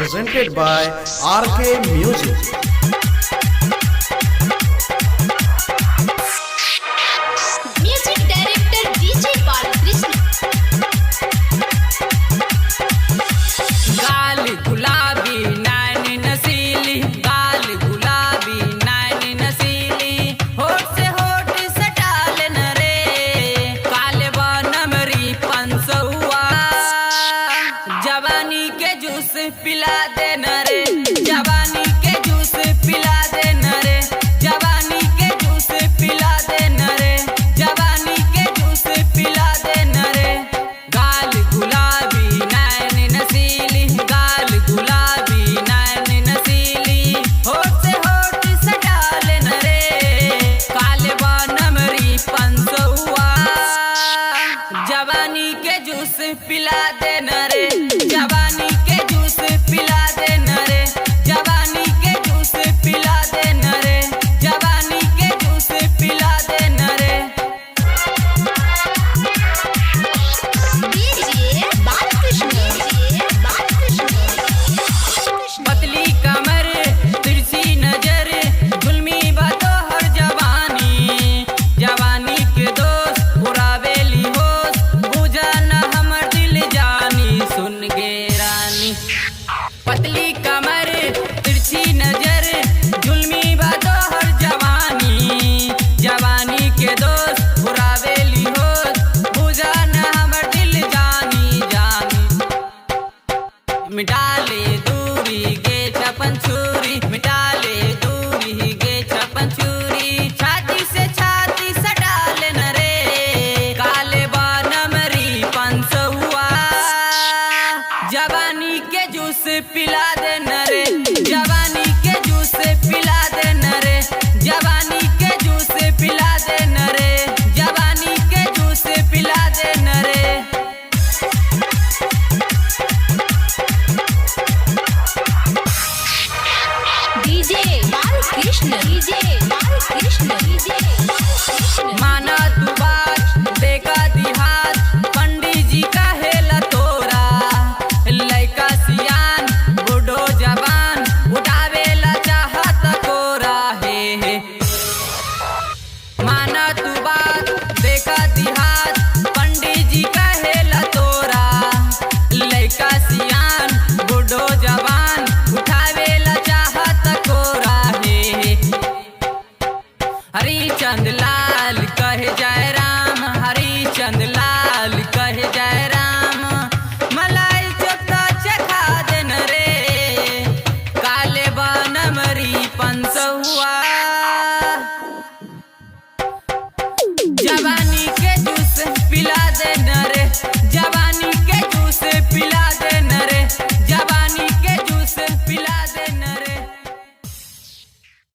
Presented by RK Music. Music director DJ Balkrishna. गाल गुलाबी नैन नसीली, गाल गुलाबी नैन नसीली, होठ से होठ सटाल न रे, काले नमरी पंसौआ, जवानी के जूस पिला दे न रे, जवानी के जूस पिला दे न रे, जवानी के जूस पिला दे न रे, जवानी के जूस पिला दे न रे। गाल गुलाबी नैन नसीली, गाल गुलाबी नैन नसीली, होठ से होठ सटाल न रे, काले नमरी पंसौआ, जवानी के जूस पिला दे न रे, जवानी के जूस पिला दे न रे, जवानी के जूस पिला दे न रे, जवानी के जूस पिला दे न रे। DJ Balkrishna. DJ Balkrishna. पतली कमर तिरछी नजर, जुल्मी बातो हर जवानी, जवानी के दोस्त उड़ावेली होश, बुझा न हमर दिल जानी, सुन गे रानी। पतली कमर तिरछी नजर, जुल्मी बातो हर जवानी, जवानी के दोस्त उड़ावेली होश, बुझा न हमर दिल जानी जानी। मिटाले दूरी गे छपन छुरी, मिटाले दूरी गे छपन छुरी, छाती से छाती सटाल न रे, काले नमरी पंसौआ, जवानी के जूस पिला दे न रे, जवानी के जूस पिला दे न रे, जवानी के जूस पिला दे न रे, जवानी के जूस पिला दे न रे। DJ Balkrishna. DJ